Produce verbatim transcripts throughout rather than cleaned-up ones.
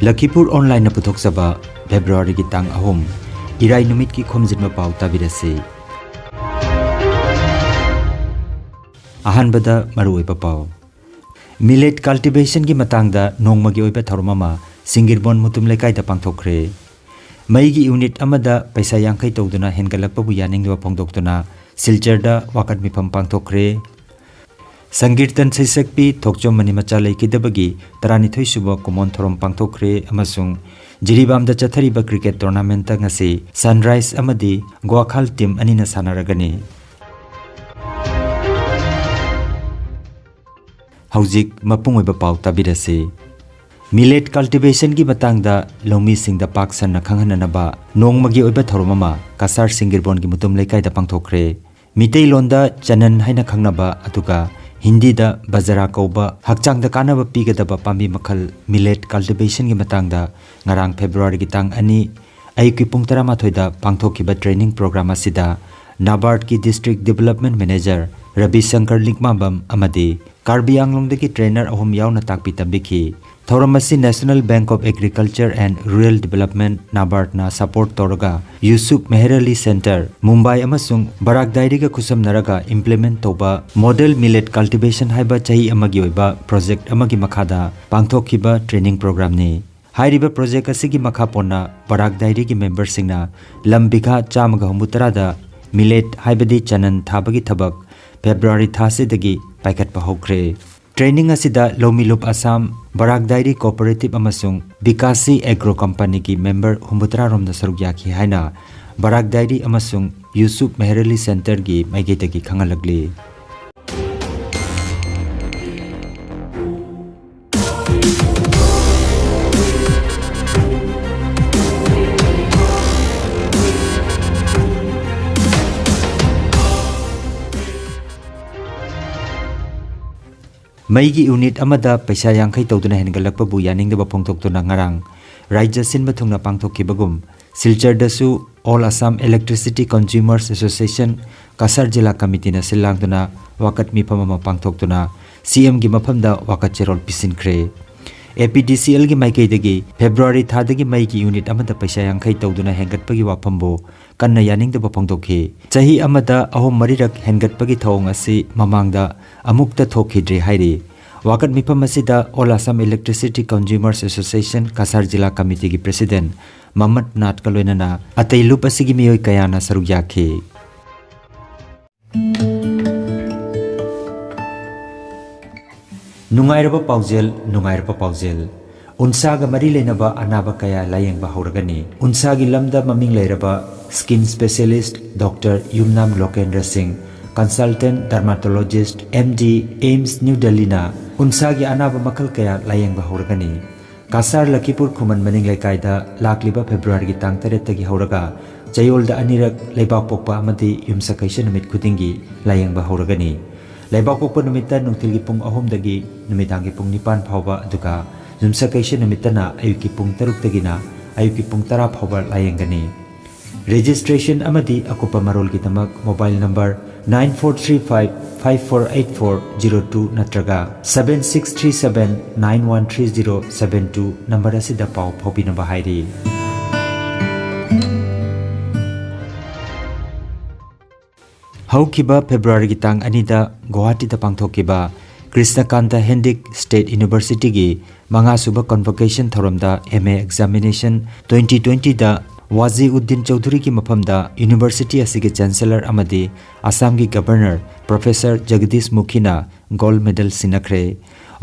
ꯂꯈꯤꯄꯨꯔ ꯑꯣꯟꯂꯥꯏꯟꯅ ꯄꯨꯊꯣꯛꯆꯕ ꯐꯦꯕ꯭ꯔꯨꯋꯥꯔꯤꯒꯤ ꯇꯥꯡ ꯑꯍꯨꯝ, ꯏꯔꯥꯏ ꯅꯨꯃꯤꯠꯀꯤ ꯈꯣꯝꯖꯤꯟꯕ ꯄꯥꯎ ꯇꯥꯕꯤꯔꯁꯤ꯫ ꯑꯍꯥꯟꯕꯗ ꯃꯔꯨꯑꯣꯏꯕ ꯄꯥꯎ꯫ ꯃꯤꯂꯦꯠ ꯀꯜꯇꯤꯚꯦꯁꯟꯒꯤ ꯃꯇꯥꯡꯗ ꯅꯣꯡꯃꯒꯤ ꯑꯣꯏꯕ ꯊꯧꯔꯝ ꯑꯃ ꯁꯤꯡꯒꯤꯔꯕꯣꯟ ꯃꯨꯇꯨꯝ ꯂꯩꯀꯥꯏꯗ ꯄꯥꯡꯊꯣꯛꯈ꯭ꯔꯦ꯫ ꯃꯩꯒꯤ ꯌꯨꯅꯤꯠ ꯑꯃꯗ ꯄꯩꯁꯥ ꯌꯥꯡꯈꯩ ꯇꯧꯗꯨꯅ ꯍꯦꯟꯒꯠꯂꯛꯄꯕꯨ ꯌꯥꯅꯤꯡꯗꯕ ꯐꯣꯡꯗꯣꯛꯇꯨꯅ ꯁꯤꯜꯆꯔꯗ ꯋꯥꯀꯠ ꯃꯤꯐꯝ ꯄꯥꯡꯊꯣꯛꯈ꯭ꯔꯦ꯫ ꯁꯪꯒꯤꯔꯇꯟ ꯁꯩꯁꯛꯄꯤ ꯊꯣꯛꯆꯣꯝ ꯃꯅꯤꯃꯆꯥ ꯂꯩꯈꯤꯗꯕꯒꯤ ꯇꯔꯥꯅꯤꯊꯣꯏ ꯁꯨꯕ ꯀꯨꯃꯣꯟ ꯊꯧꯔꯝ ꯄꯥꯡꯊꯣꯛꯈ꯭ꯔꯦ ꯑꯃꯁꯨꯡ ꯖꯤꯔꯤꯕꯥꯝꯗ ꯆꯠꯊꯔꯤꯕ ꯀ꯭ꯔꯤꯀꯦꯠ ꯇꯣꯔꯅꯥꯃꯦꯟꯠꯇ ꯉꯁꯤ ꯁꯟꯔꯥꯏꯖ ꯑꯃꯗꯤ ꯒ꯭ꯋꯥꯈꯥꯜ ꯇꯤꯝ ꯑꯅꯤꯅ ꯁꯥꯟꯅꯔꯒꯅꯤ꯫ ꯍꯧꯖꯤꯛ ꯃꯄꯨꯡ ꯑꯣꯏꯕ ꯄꯥꯎ ꯇꯥꯕꯤꯔꯁꯤ꯫ ꯃꯤꯂꯦꯠ ꯀꯜꯇꯤꯚꯦꯁꯟꯒꯤ ꯃꯇꯥꯡꯗ ꯂꯧꯃꯤꯁꯤꯡꯗ ꯄꯥꯛ ꯁꯟꯅ ꯈꯪꯍꯟꯅꯅꯕ ꯅꯣꯡꯃꯒꯤ ꯑꯣꯏꯕ ꯊꯧꯔꯝ ꯑꯃ ꯀꯁꯥꯔ ꯁꯤꯡꯒꯤꯔꯕꯣꯟꯒꯤ ꯃꯨꯇꯨꯝ ꯂꯩꯀꯥꯏꯗ ꯄꯥꯡꯊꯣꯛꯈ꯭ꯔꯦ꯫ ꯃꯤꯇꯩꯂꯣꯟꯗ ꯆꯅꯟ ꯍꯥꯏꯅ ꯈꯪꯅꯕ, ꯑꯗꯨꯒ ꯍꯤꯟꯗꯤꯗ ꯕꯖꯔꯥ ꯀꯧꯕ ꯍꯛꯆꯥꯡꯗ ꯀꯥꯟꯅꯕ ꯄꯤꯒꯗꯕ ꯄꯥꯝꯕꯤ ꯃꯈꯜ ꯃꯤꯂꯦꯠ ꯀꯜꯇꯤꯚꯦꯁꯟꯒꯤ ꯃꯇꯥꯡꯗ ꯉꯔꯥꯡ ꯐꯦꯕ꯭ꯔꯨꯋꯥꯔꯤꯒꯤ ꯇꯥꯡ ꯑꯅꯤ ꯑꯌꯨꯛꯀꯤ ꯄꯨꯡ ꯇꯔꯥꯃꯥꯊꯣꯏꯗ ꯄꯥꯡꯊꯣꯛꯈꯤꯕ ꯇ꯭ꯔꯦꯅꯤꯡ ꯄ꯭ꯔꯣꯒ꯭ꯔꯥꯝ ꯑꯁꯤꯗ ꯅꯥꯕꯥꯔꯗꯀꯤ ꯗꯤꯁꯇ꯭ꯔꯤꯛ ꯗꯤꯕꯦꯂꯞꯃꯦꯟꯠ ꯃꯦꯅꯦꯖꯔ ꯔꯕꯤꯁꯪꯀꯔ ꯂꯤꯛꯃꯥꯕꯝ ꯑꯃꯗꯤ ꯀꯥꯔꯕꯤ ꯑꯪꯂꯣꯡꯗꯒꯤ ꯇ꯭ꯔꯦꯅꯔ ꯑꯍꯨꯝ ꯌꯥꯎꯅ ꯇꯥꯛꯄꯤ ꯇꯝꯕꯤꯈꯤ꯫ ꯊꯧꯔꯝ ꯑꯁꯤ National Bank of Agriculture and Rural Development, ꯅꯥꯕꯥꯔꯗꯅ ꯁꯄꯣꯔꯠ ꯇꯧꯔꯒ ꯌꯨꯁꯨꯞ ꯃꯦꯍꯔ ꯑꯂꯤ ꯁꯦꯟꯇꯔ, ꯃꯨꯝꯕꯥꯏ ꯑꯃꯁꯨꯡ ꯕꯔꯥꯛ ꯗꯥꯏꯔꯤꯒ ꯈꯨꯠꯁꯝꯅꯔꯒ ꯏꯝꯄ꯭ꯂꯤꯃꯦꯟꯠ ꯇꯧꯕ ꯃꯣꯗꯦꯜ ꯃꯤꯂꯦꯠ ꯀꯜꯇꯤꯚꯦꯁꯟ ꯍꯥꯏꯕ ꯆꯍꯤ ꯑꯃꯒꯤ ꯑꯣꯏꯕ ꯄ꯭ꯔꯣꯖꯦꯛꯠ ꯑꯃꯒꯤ ꯃꯈꯥꯗ ꯄꯥꯡꯊꯣꯛꯈꯤꯕ ꯇ꯭ꯔꯦꯅꯤꯡ ꯄ꯭ꯔꯣꯒ꯭ꯔꯥꯝꯅꯤ꯫ ꯍꯥꯏꯔꯤꯕ ꯄ꯭ꯔꯣꯖꯦꯛ ꯑꯁꯤꯒꯤ ꯃꯈꯥ ꯄꯣꯟꯅ ꯕꯔꯥꯛ ꯗꯥꯏꯔꯤꯒꯤ ꯃꯦꯝꯕꯔꯁꯤꯡꯅ ꯂꯝ ꯕꯤꯘꯥ ꯆꯥꯝꯃꯒ ꯍꯨꯝꯐꯨꯇꯔꯥꯗ ꯃꯤꯂꯦꯠ ꯍꯥꯏꯕꯗꯤ ꯆꯅꯟ ꯊꯥꯕꯒꯤ ꯊꯕꯛ ꯐꯦꯕ꯭ꯔꯨꯋꯥꯔꯤ ꯊꯥ ꯑꯁꯤꯗꯒꯤ ꯄꯥꯏꯈꯠꯄ ꯍꯧꯈ꯭ꯔꯦ꯫ ꯇ꯭ꯔꯦꯅꯤꯡ ꯑꯁꯤꯗ ꯂꯧꯃꯤꯂꯨꯞ ꯑꯁꯥꯝ, ꯕꯔꯥꯛ ꯗꯥꯏꯔꯤ ꯀꯣꯑꯣꯄꯔꯦꯇꯤꯚ ꯑꯃꯁꯨꯡ ꯕꯤꯀꯥꯁꯤ ꯑꯦꯒ꯭ꯔꯣ ꯀꯝꯄꯅꯤꯒꯤ ꯃꯦꯝꯕꯔ ꯍꯨꯝꯐꯨꯇꯔꯥ ꯔꯣꯝꯗ ꯁꯔꯨꯛ ꯌꯥꯈꯤ ꯍꯥꯏꯅ ꯕꯔꯥꯛ ꯗꯥꯏꯔꯤ ꯑꯃꯁꯨꯡ ꯌꯨꯁꯨꯞ ꯃꯦꯍꯔ ꯑꯂꯤ ꯁꯦꯟꯇꯔꯒꯤ ꯃꯥꯏꯀꯩꯗꯒꯤ ꯈꯪꯍꯜꯂꯛꯂꯤ꯫ ꯃꯩꯒꯤ ꯌꯨꯅꯤꯠ ꯑꯃꯗ ꯄꯩꯁꯥ ꯌꯥꯡꯈꯩ ꯇꯧꯗꯨꯅ ꯍꯦꯟꯒꯠꯂꯛꯄꯕꯨ ꯌꯥꯅꯤꯡꯗꯕ ꯐꯣꯡꯗꯣꯛꯇꯨꯅ ꯉꯔꯥꯡ ꯔꯥꯖ꯭ꯌ ꯁꯤꯟꯕ ꯊꯨꯡꯅ ꯄꯥꯡꯊꯣꯛꯈꯤꯕꯒꯨꯝ, ꯁꯤꯜꯆꯔꯗꯁꯨ All Assam Electricity Consumers Association Cachar ꯖꯤꯂꯥ ꯀꯃꯤꯇꯤꯅ ꯁꯤꯜ ꯂꯥꯡꯗꯨꯅ ꯋꯥꯀꯠ ꯃꯤꯐꯝ ꯑꯃ ꯄꯥꯡꯊꯣꯛꯇꯨꯅ ꯁꯤ ꯑꯦꯝꯒꯤ ꯃꯐꯝꯗ ꯋꯥꯀꯠ ꯆꯦꯔꯣꯜ ꯄꯤꯁꯤꯟꯈ꯭ꯔꯦ꯫ APDCLꯒꯤ ꯃꯥꯏꯀꯩꯗꯒꯤ February ꯊꯥꯗꯒꯤ ꯃꯩꯒꯤ unit ꯑꯃꯗ ꯄꯩꯁꯥ ꯌꯥꯡꯈꯩ ꯇꯧꯗꯨꯅ ꯍꯦꯟꯒꯠꯄꯒꯤ ꯋꯥꯐꯝꯕꯨ ꯀꯟꯅ ꯌꯥꯅꯤꯡꯗꯕ ꯐꯣꯡꯗꯣꯛꯈꯤ꯫ ꯆꯍꯤ ꯑꯃꯗ ꯑꯍꯨꯝ ꯃꯔꯤꯔꯛ ꯍꯦꯟꯒꯠꯄꯒꯤ ꯊꯧꯑꯣꯡ ꯑꯁꯤ ꯃꯃꯥꯡꯗ ꯑꯃꯨꯛꯇ ꯊꯣꯛꯈꯤꯗ꯭ꯔꯤ ꯍꯥꯏꯔꯤ꯫ ꯋꯥꯀꯠ ꯃꯤꯐꯝ ꯑꯁꯤꯗ All Assam Electricity Consumers Association Cachar ꯖꯤꯂꯥ ꯀꯃꯤꯇꯤꯒꯤ president ꯃꯃꯠ ꯅꯥꯠꯀ ꯂꯣꯏꯅꯅ ꯑꯇꯩ ꯂꯨꯞ ꯑꯁꯤꯒꯤ ꯃꯤꯑꯣꯏ ꯀꯌꯥꯅ ꯁꯔꯨꯛ ꯌꯥꯈꯤ꯫ ꯅꯨꯡꯉꯥꯏꯔꯕ ꯄꯥꯎꯖꯦꯜ, ꯅꯨꯡꯉꯥꯏꯔꯕ ꯄꯥꯎꯖꯦꯜ꯫ ꯎꯟꯁꯥꯒ ꯃꯔꯤ ꯂꯩꯅꯕ ꯑꯅꯥꯕ ꯀꯌꯥ ꯂꯥꯌꯦꯡꯕ ꯍꯧꯔꯒꯅꯤ꯫ ꯎꯟꯁꯥꯒꯤ ꯂꯝꯗ ꯃꯃꯤꯡ ꯂꯩꯔꯕ skin specialist Doctor ꯌꯨꯝꯅꯥꯝ ꯂꯣꯀꯦꯟꯗ꯭ꯔ ꯁꯤꯡ, consultant dermatologist, MD, AIIMS New Delhiꯅ ꯎꯟꯁꯥꯒꯤ ꯑꯅꯥꯕ ꯃꯈꯜ ꯀꯌꯥ ꯂꯥꯌꯦꯡꯕ ꯍꯧꯔꯒꯅꯤ꯫ ꯀꯁꯥꯔ ꯂꯈꯤꯄꯨꯔ ꯈꯨꯃꯟ ꯃꯅꯤꯡ ꯂꯩꯀꯥꯏꯗ ꯂꯥꯛꯂꯤꯕ Februaryꯒꯤ ꯇꯥꯡ ꯇꯔꯦꯠꯇꯒꯤ ꯍꯧꯔꯒ ꯆꯌꯣꯜꯗ ꯑꯅꯤꯔꯛ ꯂꯩꯕꯥꯛꯄꯣꯛꯄ ꯑꯃꯗꯤ ꯌꯨꯝꯁꯀꯩꯁ ꯅꯨꯃꯤꯠ ꯈꯨꯗꯤꯡꯒꯤ ꯂꯥꯌꯦꯡꯕ ꯍꯧꯔꯒꯅꯤ꯫ ꯂꯩꯕꯥꯛꯄꯣꯛꯄ ꯅꯨꯃꯤꯠꯇ ꯅꯨꯡꯊꯤꯜꯒꯤ ꯄꯨꯡ ꯑꯍꯨꯝꯗꯒꯤ ꯅꯨꯃꯤꯗꯥꯡꯒꯤ ꯄꯨꯡ ꯅꯤꯄꯥꯟ ꯐꯥꯎꯕ, ꯑꯗꯨꯒ ꯌꯨꯝꯁꯀꯩꯁ ꯅꯨꯃꯤꯠꯇꯅ ꯑꯌꯨꯛꯀꯤ ꯄꯨꯡ ꯇꯔꯨꯛꯇꯒꯤꯅ ꯑꯌꯨꯛꯀꯤ ꯄꯨꯡ ꯇꯔꯥ ꯐꯥꯎꯕ ꯂꯥꯌꯦꯡꯒꯅꯤ꯫ Registration ꯑꯃꯗꯤ ꯑꯀꯨꯞꯄ ꯃꯔꯣꯜꯒꯤꯗꯃꯛ mobile number nine four three five five four eight four zero two ꯅꯠꯇ꯭ꯔꯒ seven six three seven nine one three zero seven two number ꯑꯁꯤꯗ ꯄꯥꯎ ꯐꯥꯎꯕꯤꯅꯕ ꯍꯥꯏꯔꯤ꯫ ꯍꯧꯈꯤꯕ Februaryꯒꯤ ꯇꯥꯡ ꯑꯅꯤꯗ ꯒꯨꯋꯥꯍꯥꯇꯤꯗ ꯄꯥꯡꯊꯣꯛꯈꯤꯕ ꯀ꯭ꯔꯤꯁꯅꯀꯥꯟꯇ ꯍꯦꯟꯗꯤꯛ State Universityꯒꯤ ꯃꯉꯥꯁꯨꯕ convocation ꯊꯧꯔꯝꯗ MA examination twenty twentyꯗ ꯋꯥꯖꯤ ꯎꯗꯗꯤꯟ ꯆꯧꯙꯨꯔꯤꯒꯤ ꯃꯐꯝꯗ university ꯑꯁꯤꯒꯤ chancellor ꯑꯃꯗꯤ ꯑꯁꯥꯝꯒꯤ governor Professor Jagdish ꯃꯨꯈꯤꯅ gold medal ꯁꯤꯟꯅꯈ꯭ꯔꯦ꯫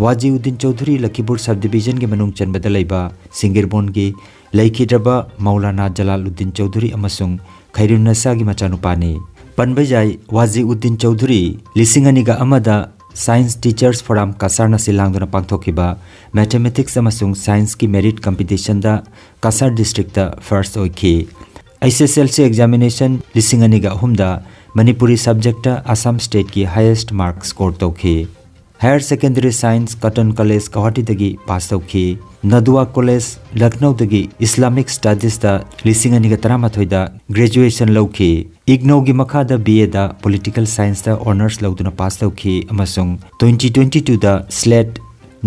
ꯋꯥꯖꯤ ꯎꯗꯗꯤꯟ Chaudhuri ꯂꯈꯤꯄꯨꯔ subdivisionꯒꯤ ꯃꯅꯨꯡ ꯆꯟꯕꯗ ꯂꯩꯕ ꯁꯤꯡꯒꯤꯔꯕꯣꯟꯒꯤ ꯂꯩꯈꯤꯗ꯭ꯔꯕ ꯃꯧꯂꯥꯅꯥ ꯖꯂꯥꯂꯨꯗꯗꯤꯟ ꯆꯧꯙꯨꯔꯤ ꯑꯃꯁꯨꯡ ꯈꯩꯔꯨꯟꯅꯤꯁꯥꯒꯤ ꯃꯆꯥꯅꯨꯄꯥꯅꯤ꯫ ꯄꯟꯕ ꯌꯥꯏ, ꯋꯥꯖꯤ ꯎꯗꯗꯤꯟ ꯆꯧꯙꯨꯔꯤ ꯂꯤꯁꯤꯡ ꯑꯅꯤꯒ ꯑꯃꯗ Science Teachers Forum ꯀꯁꯥꯔꯅ ꯁꯤꯜ ꯂꯥꯡꯗꯨꯅ ꯄꯥꯡꯊꯣꯛꯈꯤꯕ mathematics ꯑꯃꯁꯨꯡ scienceꯀꯤ merit competitionꯗ ꯀꯁꯥꯔ districtꯇ first ꯑꯣꯏꯈꯤ꯫ HSLC examination ꯂꯤꯁꯤꯡ ꯑꯅꯤꯒ ꯑꯍꯨꯝꯗ Manipuri subjectꯇ Assam stateꯀꯤ highest mark score ꯇꯧꯈꯤ꯫ Higher Secondary Science Cotton College ꯒꯧꯍꯥꯇꯤꯗꯒꯤ pass ꯇꯧꯈꯤ꯫ ꯅꯗꯋꯥ College ꯂꯈꯅꯧꯗꯒꯤ Islamic Studiesꯇ ꯂꯤꯁꯤꯡ ꯑꯅꯤꯒ ꯇꯔꯥꯃꯥꯊꯣꯏꯗ graduation ꯂꯧꯈꯤ꯫ IGNOUꯒꯤ ꯃꯈꯥꯗ BAꯗ Political Scienceꯇ honours ꯂꯧꯗꯨꯅ pass ꯇꯧꯈꯤ ꯑꯃꯁꯨꯡ twenty twenty twoꯗ SLET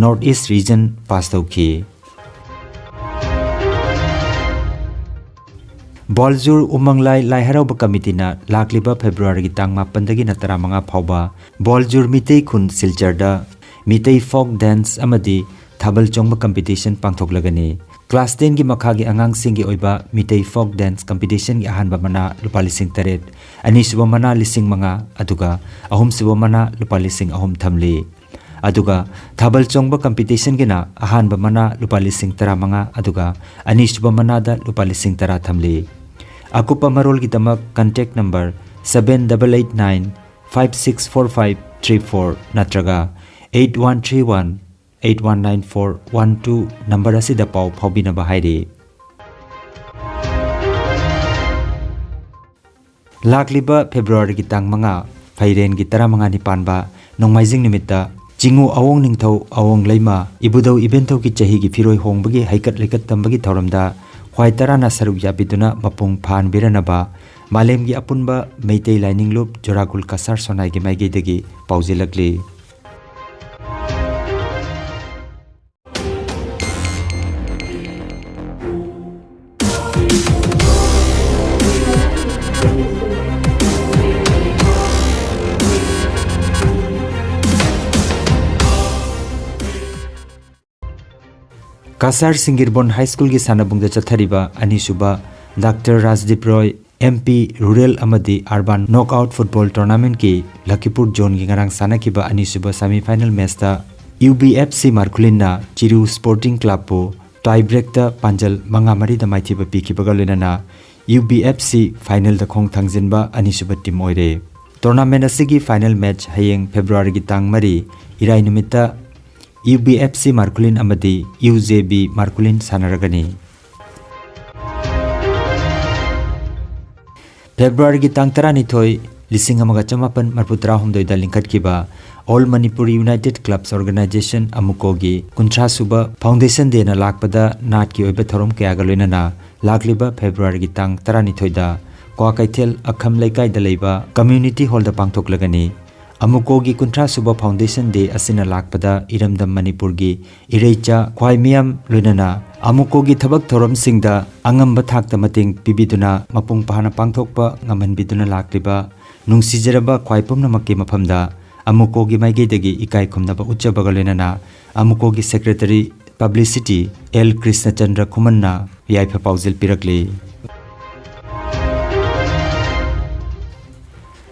North East Region pass ꯇꯧꯈꯤ꯫ ꯕꯣꯜꯖꯨꯔ ꯎꯃꯪꯂꯥꯏ ꯂꯥꯏ ꯍꯔꯥꯎꯕ ꯀꯃꯤꯇꯤꯅ ꯂꯥꯛꯂꯤꯕ ꯐꯦꯕ꯭ꯔꯨꯋꯥꯔꯤꯒꯤ ꯇꯥꯡ ꯃꯥꯄꯟꯗꯒꯤꯅ ꯇꯔꯥꯃꯉꯥ ꯐꯥꯎꯕ ꯕꯣꯜꯖꯨꯔ ꯃꯤꯇꯩ ꯈꯨꯟ ꯁꯤꯜꯆꯔꯗ ꯃꯤꯇꯩ ꯐꯣꯛ ꯗꯦꯟꯁ ꯑꯃꯗꯤ ꯊꯥꯕꯜ ꯆꯣꯡꯕ ꯀꯝꯄꯤꯇꯤꯁꯟ ꯄꯥꯡꯊꯣꯛꯂꯒꯅꯤ꯫ ꯀ꯭ꯂꯥꯁ ꯇꯦꯟꯒꯤ ꯃꯈꯥꯒꯤ ꯑꯉꯥꯡꯁꯤꯡꯒꯤ ꯑꯣꯏꯕ ꯃꯤꯇꯩ ꯐꯣꯛ ꯗꯦꯟꯁ ꯀꯝꯄꯤꯇꯤꯁꯟꯒꯤ ꯑꯍꯥꯟꯕ ꯃꯅꯥ ꯂꯨꯄꯥ ꯂꯤꯁꯤꯡ ꯇꯔꯦꯠ, ꯑꯅꯤꯁꯨꯕ ꯃꯅꯥ ꯂꯤꯁꯤꯡ ꯃꯉꯥ, ꯑꯗꯨꯒ ꯑꯍꯨꯝꯁꯨꯕ ꯃꯅꯥ ꯂꯨꯄꯥ ꯂꯤꯁꯤꯡ ꯑꯍꯨꯝ ꯊꯝꯂꯤ꯫ ꯑꯗꯨꯒ ꯊꯥꯕꯜ ꯆꯣꯡꯕ ꯀꯝꯄꯤꯇꯤꯁꯟꯒꯤꯅ ꯑꯍꯥꯟꯕ ꯃꯅꯥ ꯂꯨꯄꯥ ꯂꯤꯁꯤꯡ ꯇꯔꯥꯃꯉꯥ, ꯑꯗꯨꯒ ꯑꯅꯤꯁꯨꯕ ꯃꯅꯥꯗ ꯂꯨꯄꯥ ꯂꯤꯁꯤꯡ ꯇꯔꯥ ꯊꯝꯂꯤ꯫ ꯑꯀꯨꯞꯄ ꯃꯔꯣꯜꯒꯤꯗꯃꯛ contact number seven double eight nine five six four five three four ꯅꯠꯇ꯭ꯔꯒ eight one three one eight one nine four one two number ꯑꯁꯤꯗ ꯄꯥꯎ ꯐꯥꯎꯕꯤꯅꯕ ꯍꯥꯏꯔꯤ꯫ ꯂꯥꯛꯂꯤꯕ ꯐꯦꯕ꯭ꯔꯨꯋꯥꯔꯤꯒꯤ ꯇꯥꯡ ꯃꯉꯥ, ꯐꯩꯔꯦꯟꯒꯤ ꯇꯔꯥꯃꯉꯥꯅꯤ ꯄꯥꯟꯕ ꯅꯣꯡꯃꯥꯏꯖꯤꯡ ꯅꯨꯃꯤꯠꯇ ꯆꯤꯉꯨ ꯑꯋꯣꯡ ꯅꯤꯡꯊꯧ ꯑꯋꯣꯡ ꯂꯩꯃ ꯏꯕꯨꯙꯧ ꯏꯕꯦꯟꯊꯧꯒꯤ ꯆꯍꯤꯒꯤ ꯐꯤꯔꯣꯏ ꯍꯣꯡꯕꯒꯤ ꯍꯩꯀꯠ ꯂꯩꯀꯠ ꯇꯝꯕꯒꯤ ꯊꯧꯔꯝꯗ ꯈ꯭ꯋꯥꯏ ꯇꯔꯥꯅ ꯁꯔꯨꯛ ꯌꯥꯕꯤꯗꯨꯅ ꯃꯄꯨꯡ ꯐꯥꯍꯟꯕꯤꯔꯅꯕ ꯃꯥꯂꯦꯝꯒꯤ ꯑꯄꯨꯟꯕ ꯃꯩꯇꯩ ꯂꯥꯏꯅꯤꯡ ꯂꯨꯞ ꯖꯣꯔꯥꯒꯨꯜ ꯀꯁꯥꯔ ꯁꯣꯅꯥꯏꯒꯤ ꯃꯥꯏꯀꯩꯗꯒꯤ ꯄꯥꯎꯖꯦꯜꯂꯛꯂꯤ꯫ ꯀꯁꯥꯔ ꯁꯤꯡꯒꯤꯔꯕꯣꯟ ꯍꯥꯏ ꯁ꯭ꯀꯨꯜꯒꯤ ꯁꯥꯟꯅꯕꯨꯡꯗ ꯆꯠꯊꯔꯤꯕ ꯑꯅꯤꯁꯨꯕ ꯗꯥꯛꯇꯔ ꯔꯥꯖꯗꯤꯞ ꯔꯣꯏ M P Rural ꯑꯃꯗꯤ Urban Knockout Football Tournamentꯀꯤ ꯂꯈꯤꯄꯨꯔ ꯖꯣꯟꯒꯤ ꯉꯔꯥꯡ ꯁꯥꯟꯅꯈꯤꯕ ꯑꯅꯤꯁꯨꯕ semi final matchꯇ U B F C ꯃꯥꯔꯈꯨꯂꯤꯟꯅ ꯆꯤꯔꯨ Sporting Clubꯄꯨ tie breakꯇ ꯄꯥꯟꯖꯜ ꯃꯉꯥ ꯃꯔꯤꯗ ꯃꯥꯏꯊꯤꯕ ꯄꯤꯈꯤꯕꯒ ꯂꯣꯏꯅꯅ U B F C finalꯗ ꯈꯣꯡ ꯊꯥꯡꯖꯤꯟꯕ ꯑꯅꯤꯁꯨꯕ team ꯑꯣꯏꯔꯦ꯫ Tournament ꯑꯁꯤꯒꯤ final match ꯍꯌꯦꯡ ꯐꯦꯕ꯭ꯔꯨꯋꯥꯔꯤꯒꯤ ꯇꯥꯡ ꯃꯔꯤ, ꯏꯔꯥꯏ ꯅꯨꯃꯤꯠꯇ U B F C ꯃꯥꯔꯈꯨꯂꯤꯟ ꯑꯃꯗꯤ U J B ꯃꯥꯔꯈꯨꯂꯤꯟ ꯁꯥꯟꯅꯔꯒꯅꯤ꯫ ꯐꯦꯕ꯭ꯔꯨꯋꯥꯔꯤꯒꯤ ꯇꯥꯡ ꯇꯔꯥꯅꯤꯊꯣꯏ, ꯂꯤꯁꯤꯡ ꯑꯃꯒ ꯆꯃꯥꯄꯟ ꯃꯔꯤꯐꯨ ꯇꯔꯥꯍꯨꯝꯗꯣꯏꯗ ꯂꯤꯡꯈꯠꯈꯤꯕ All Manipur United Clubs Organisation, ꯑꯃꯨꯀꯣꯒꯤ ꯀꯨꯟꯊ꯭ꯔꯥ ꯁꯨꯕ Foundation Dayꯅ ꯂꯥꯛꯄꯗ ꯅꯥꯠꯀꯤ ꯑꯣꯏꯕ ꯊꯧꯔꯝ ꯀꯌꯥꯒ ꯂꯣꯏꯅꯅ ꯂꯥꯛꯂꯤꯕ ꯐꯦꯕ꯭ꯔꯨꯋꯥꯔꯤꯒꯤ ꯇꯥꯡ ꯇꯔꯥꯅꯤꯊꯣꯏꯗ ꯀ꯭ꯋꯥꯀꯩꯊꯦꯜ ꯑꯈꯝ ꯂꯩꯀꯥꯏꯗ ꯂꯩꯕ Community Hallꯗ ꯄꯥꯡꯊꯣꯛꯂꯒꯅꯤ꯫ ꯑꯃꯨꯀꯣꯒꯤ ꯀꯨꯟꯊ꯭ꯔꯥ ꯁꯨꯕ Foundation Day ꯑꯁꯤꯅ ꯂꯥꯛꯄꯗ ꯏꯔꯝꯗꯝ ꯃꯅꯤꯄꯨꯔꯒꯤ ꯏꯔꯩꯆꯥ, ꯈ꯭ꯋꯥꯏ ꯃꯤꯌꯥꯝ, ꯂꯣꯏꯅꯅ ꯑꯃꯨꯀꯣꯒꯤ ꯊꯕꯛ ꯊꯧꯔꯝꯁꯤꯡꯗ ꯑꯉꯝꯕ ꯊꯥꯛꯇ ꯃꯇꯦꯡ ꯄꯤꯕꯤꯗꯨꯅ ꯃꯄꯨꯡ ꯐꯥꯅ ꯄꯥꯡꯊꯣꯛꯄ ꯉꯝꯍꯟꯕꯤꯗꯨꯅ ꯂꯥꯛꯂꯤꯕ ꯅꯨꯡꯁꯤꯖꯔꯕ ꯈ꯭ꯋꯥꯏ ꯄꯨꯝꯅꯃꯛꯀꯤ ꯃꯐꯝꯗ ꯑꯃꯨꯀꯣꯒꯤ ꯃꯥꯏꯀꯩꯗꯒꯤ ꯏꯀꯥꯏ ꯈꯨꯝꯅꯕ ꯎꯠꯆꯕꯒ ꯂꯣꯏꯅꯅ ꯑꯃꯨꯀꯣꯒꯤ Secretary Publicity ꯑꯦꯜ ꯀ꯭ꯔꯤꯁꯅꯆꯟꯗ꯭ꯔ ꯈꯨꯃꯟꯅ ꯌꯥꯏꯐ ꯄꯥꯎꯖꯦꯜ ꯄꯤꯔꯛꯂꯤ꯫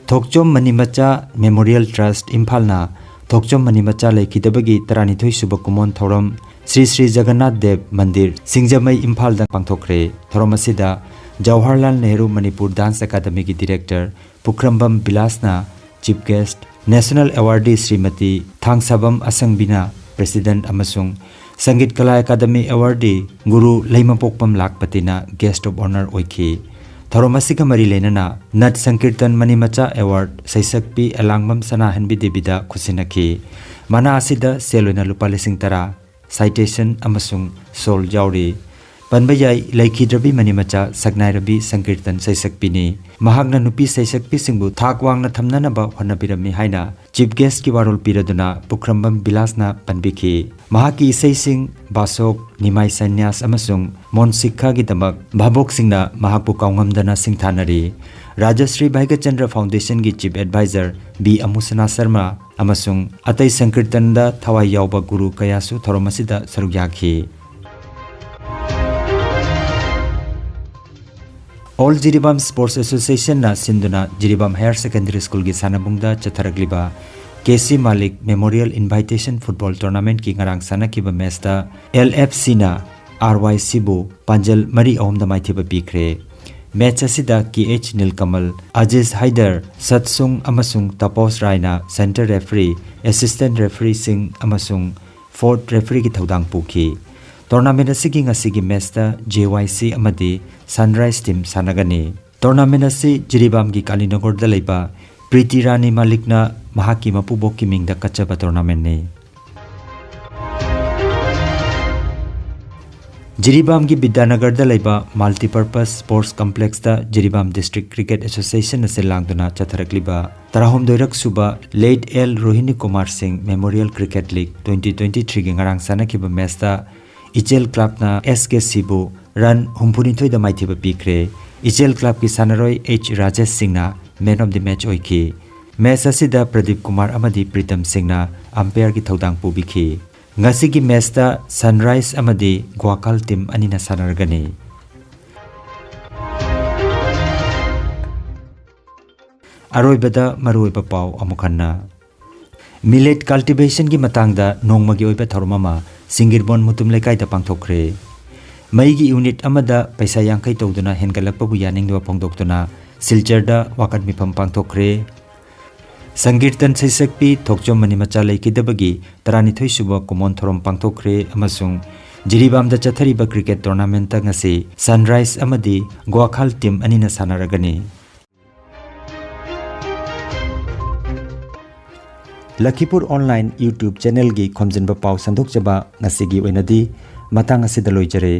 ꯊꯣꯛꯆꯣꯝ ꯃꯅꯤꯃꯆꯥ Memorial Trust ꯏꯝꯐꯥꯜꯅ ꯊꯣꯛꯆꯣꯝ ꯃꯅꯤꯃꯆꯥ ꯂꯩꯈꯤꯗꯕꯒꯤ ꯇꯔꯥꯅꯤꯊꯣꯏ ꯁꯨꯕ ꯀꯨꯃꯣꯟ ꯊꯧꯔꯝ ꯁ꯭ꯔꯤ ꯁ꯭ꯔꯤ ꯖꯒꯟꯅꯥꯊ ꯗꯦꯕ ꯃꯟꯗꯤꯔ, ꯁꯤꯡꯖꯃꯩ, ꯏꯝꯐꯥꯜꯗ ꯄꯥꯡꯊꯣꯛꯈ꯭ꯔꯦ꯫ ꯊꯧꯔꯝ ꯑꯁꯤꯗ ꯖꯋꯥꯍꯔꯂꯥꯜ ꯅꯦꯍꯔꯨ ꯃꯅꯤꯄꯨꯔ Dance Academyꯒꯤ Director ꯄꯨꯈ꯭ꯔꯝꯕꯝ ꯕꯤꯂꯥꯁꯅ Chief Guest, National Awardee Shrimati ꯊꯥꯡꯁꯥꯕꯝ ꯑꯁꯪꯕꯤꯅ President ꯑꯃꯁꯨꯡ ꯁꯪꯒꯤꯠ ꯀꯂꯥ ꯑꯦꯀꯥꯗꯃꯤ Awardee ꯒꯨꯔꯨ ꯂꯩꯃꯄꯣꯛꯄꯝ ꯂꯥꯛꯄꯇꯤꯅ Guest of Honour ꯑꯣꯏꯈꯤ꯫ ꯊꯧꯔꯝ ꯑꯁꯤꯒ ꯃꯔꯤ ꯂꯩꯅꯅ ꯅꯠ ꯁꯪꯀꯤꯔꯇꯟ ꯃꯅꯤꯃꯆꯥ Award ꯁꯩꯁꯛꯄꯤ ꯑꯦꯂꯥꯡꯕꯝ ꯁꯅꯥꯍꯟꯕꯤ ꯗꯦꯕꯤꯗ ꯈꯨꯠꯁꯤꯟꯅꯈꯤ꯫ ꯃꯅꯥ ꯑꯁꯤꯗ ꯁꯦꯜ ꯑꯣꯏꯅ ꯂꯨꯄꯥ ꯂꯤꯁꯤꯡ ꯇꯔꯥ, citation ꯑꯃꯁꯨꯡ ꯁꯣꯜ ꯌꯥꯎꯔꯤ꯫ ꯄꯟꯕ ꯌꯥꯏ, ꯂꯩꯈꯤꯗ꯭ꯔꯕꯤ ꯃꯅꯤꯃꯆꯥ ꯁꯛꯅꯥꯏꯔꯕꯤ ꯁꯪꯀꯤꯔꯇꯟ ꯁꯩꯁꯛꯄꯤꯅꯤ꯫ ꯃꯍꯥꯛꯅ ꯅꯨꯄꯤ ꯁꯩꯁꯛꯄꯤꯁꯤꯡꯕꯨ ꯊꯥꯛ ꯋꯥꯡꯅ ꯊꯝꯅꯅꯕ ꯍꯣꯠꯅꯕꯤꯔꯝꯃꯤ ꯍꯥꯏꯅ Chief Guestꯀꯤ ꯋꯥꯔꯣꯜ ꯄꯤꯔꯗꯨꯅ ꯄꯨꯈ꯭ꯔꯝꯕꯝ ꯕꯤꯂꯥꯁꯅ ꯄꯟꯕꯤꯈꯤ꯫ ꯃꯍꯥꯛꯀꯤ ꯏꯁꯩꯁꯤꯡ ꯕꯥꯁꯣꯛ, ꯅꯤꯃꯥꯏ ꯁꯟꯌꯥꯁ ꯑꯃꯁꯨꯡ ꯃꯣꯟꯁꯤꯛꯈꯥꯒꯤꯗꯃꯛ ꯚꯥꯕꯣꯛꯁꯤꯡꯅ ꯃꯍꯥꯛꯄꯨ ꯀꯥꯎꯉꯝꯗꯅ ꯁꯤꯡꯊꯥꯅꯔꯤ꯫ Rajshri ꯚꯥꯏꯒꯆꯟꯗ꯭ꯔ Foundationꯒꯤ Chief Advisor B ꯑꯃꯨꯁꯅꯥ Sharma ꯑꯃꯁꯨꯡ ꯑꯇꯩ ꯁꯪꯀꯤꯔꯇꯟꯗ ꯊꯋꯥꯏ ꯌꯥꯎꯕ ꯒꯨꯔꯨ ꯀꯌꯥꯁꯨ ꯊꯧꯔꯝ ꯑꯁꯤꯗ ꯁꯔꯨꯛ ꯌꯥꯈꯤ꯫ All Jiribam Sports Associationꯅ ꯁꯤꯟꯗꯨꯅ Jiribam Higher Secondary Schoolꯒꯤ ꯁꯥꯟꯅꯕꯨꯡꯗ ꯆꯠꯊꯔꯛꯂꯤꯕ K C ꯃꯥꯂꯤꯛ Memorial Invitation Football Tournamentꯀꯤ ꯉꯔꯥꯡ ꯁꯥꯟꯅꯈꯤꯕ matchꯇ L F Cꯅ R Y Cꯕꯨ ꯄꯥꯟꯖꯜ ꯃꯔꯤ ꯑꯍꯨꯝꯗ ꯃꯥꯏꯊꯤꯕ ꯄꯤꯈ꯭ꯔꯦ꯫ Match ꯑꯁꯤꯗ ꯀꯦ ꯑꯩꯆ ꯅꯤꯜꯀꯃꯜ, ꯑꯖꯤꯖ ꯍꯥꯏꯗꯔ, ꯁꯠꯁꯨꯡ ꯑꯃꯁꯨꯡ ꯇꯄꯣꯁ ꯔꯥꯏꯅ center referee, assistant refereeꯁꯤꯡ ꯑꯃꯁꯨꯡ fourth refereeꯒꯤ ꯊꯧꯗꯥꯡ ꯄꯨꯈꯤ꯫ Tournament ꯑꯁꯤꯒꯤ ꯉꯁꯤꯒꯤ matchꯇ J Y C ꯑꯃꯗꯤ Sunrise team ꯁꯥꯟꯅꯒꯅꯤ꯫ Tournament ꯑꯁꯤ ꯖꯤꯔꯤꯕꯥꯝꯒꯤ ꯀꯥꯂꯤꯅꯒꯔꯗ ꯂꯩꯕ ꯄ꯭ꯔꯤꯇꯤ ꯔꯥꯅꯤ ꯃꯥꯂꯤꯛꯅ ꯃꯍꯥꯛꯀꯤ ꯃꯄꯨꯕꯣꯛꯀꯤ ꯃꯤꯡꯗ ꯀꯠꯆꯕ tournamentꯅꯤ꯫ ꯖꯤꯔꯤꯕꯥꯝꯒꯤ ꯕꯤꯗ꯭ꯌꯥꯅꯒꯔꯗ ꯂꯩꯕ Multipurpose Sports Complexꯇ Jiribam District Cricket Associationꯅ ꯁꯤꯜ ꯂꯥꯡꯗꯨꯅ ꯆꯠꯊꯔꯛꯂꯤꯕ ꯇꯔꯥꯍꯨꯝꯗꯣꯏꯔꯛ ꯁꯨꯕ Late L ꯔꯣꯍꯤꯅꯤ ꯀꯨꯃꯥꯔ ꯁꯤꯡ Memorial Cricket League twenty twenty-threeꯒꯤ ꯉꯔꯥꯡ ꯁꯥꯟꯅꯈꯤꯕ matchꯇ ꯏꯆꯦꯜ clubꯅ S K Cꯕꯨ run ꯍꯨꯝꯐꯨꯅꯤꯊꯣꯏꯗ ꯃꯥꯏꯊꯤꯕ ꯄꯤꯈ꯭ꯔꯦ꯫ ꯏꯆꯦꯜ clubꯀꯤ ꯁꯥꯟꯅꯔꯣꯏ H ꯔꯥꯖꯦꯁ ꯁꯤꯡꯅ man of the match ꯑꯣꯏꯈꯤ꯫ Match ꯑꯁꯤꯗ ꯄ꯭ꯔꯗꯤꯞ ꯀꯨꯃꯥꯔ ꯑꯃꯗꯤ ꯄ꯭ꯔꯤꯇꯝ ꯁꯤꯡꯅ umpireꯒꯤ ꯊꯧꯗꯥꯡ ꯄꯨꯕꯤꯈꯤ꯫ ꯉꯁꯤꯒꯤ matchꯇ Sunrise ꯑꯃꯗꯤ ꯒ꯭ꯋꯥꯈꯜ team ꯑꯅꯤꯅ ꯁꯥꯟꯅꯔꯒꯅꯤ꯫ ꯑꯔꯣꯏꯕꯗ ꯃꯔꯨꯑꯣꯏꯕ ꯄꯥꯎ ꯑꯃꯨꯛ ꯍꯟꯅ꯫ Millet cultivationꯒꯤ ꯃꯇꯥꯡꯗ ꯅꯣꯡꯃꯒꯤ ꯑꯣꯏꯕ ꯊꯧꯔꯝ ꯑꯃ ꯁꯤꯡꯒꯤꯔꯕꯣꯟ ꯃꯨꯇꯨꯝ ꯂꯩꯀꯥꯏꯗ ꯄꯥꯡꯊꯣꯛꯈ꯭ꯔꯦ꯫ ꯃꯩꯒꯤ unit ꯑꯃꯗ ꯄꯩꯁꯥ ꯌꯥꯡꯈꯩ ꯇꯧꯗꯨꯅ ꯍꯦꯟꯒꯠꯂꯛꯄꯕꯨ ꯌꯥꯅꯤꯡꯗꯕ ꯐꯣꯡꯗꯣꯛꯇꯨꯅ ꯁꯤꯜꯆꯔꯗ ꯋꯥꯀꯠ ꯃꯤꯐꯝ ꯄꯥꯡꯊꯣꯛꯈ꯭ꯔꯦ꯫ ꯁꯪꯀꯤꯔꯇꯟ ꯁꯩꯁꯛꯄꯤ ꯊꯣꯛꯆꯣꯝ ꯃꯅꯤꯃꯆꯥ ꯂꯩꯈꯤꯗꯕꯒꯤ ꯇꯔꯥꯅꯤꯊꯣꯏ ꯁꯨꯕ ꯀꯨꯃꯣꯟ ꯊꯧꯔꯝ ꯄꯥꯡꯊꯣꯛꯈ꯭ꯔꯦ ꯑꯃꯁꯨꯡ ꯖꯤꯔꯤꯕꯥꯝꯗ ꯆꯠꯊꯔꯤꯕ cricket tournamentꯇ ꯉꯁꯤ Sunrise ꯑꯃꯗꯤ ꯒ꯭ꯋꯥꯈꯥꯜ team ꯑꯅꯤꯅ ꯁꯥꯟꯅꯔꯒꯅꯤ꯫ ꯂꯈꯤꯄꯨꯔ online YouTube channelꯒꯤ ꯈꯣꯝꯖꯤꯟꯕ ꯄꯥꯎ ꯁꯟꯗꯣꯛꯆꯕ ꯉꯁꯤꯒꯤ ꯑꯣꯏꯅꯗꯤ ꯃꯇꯥꯡ ꯑꯁꯤꯗ ꯂꯣꯏꯖꯔꯦ꯫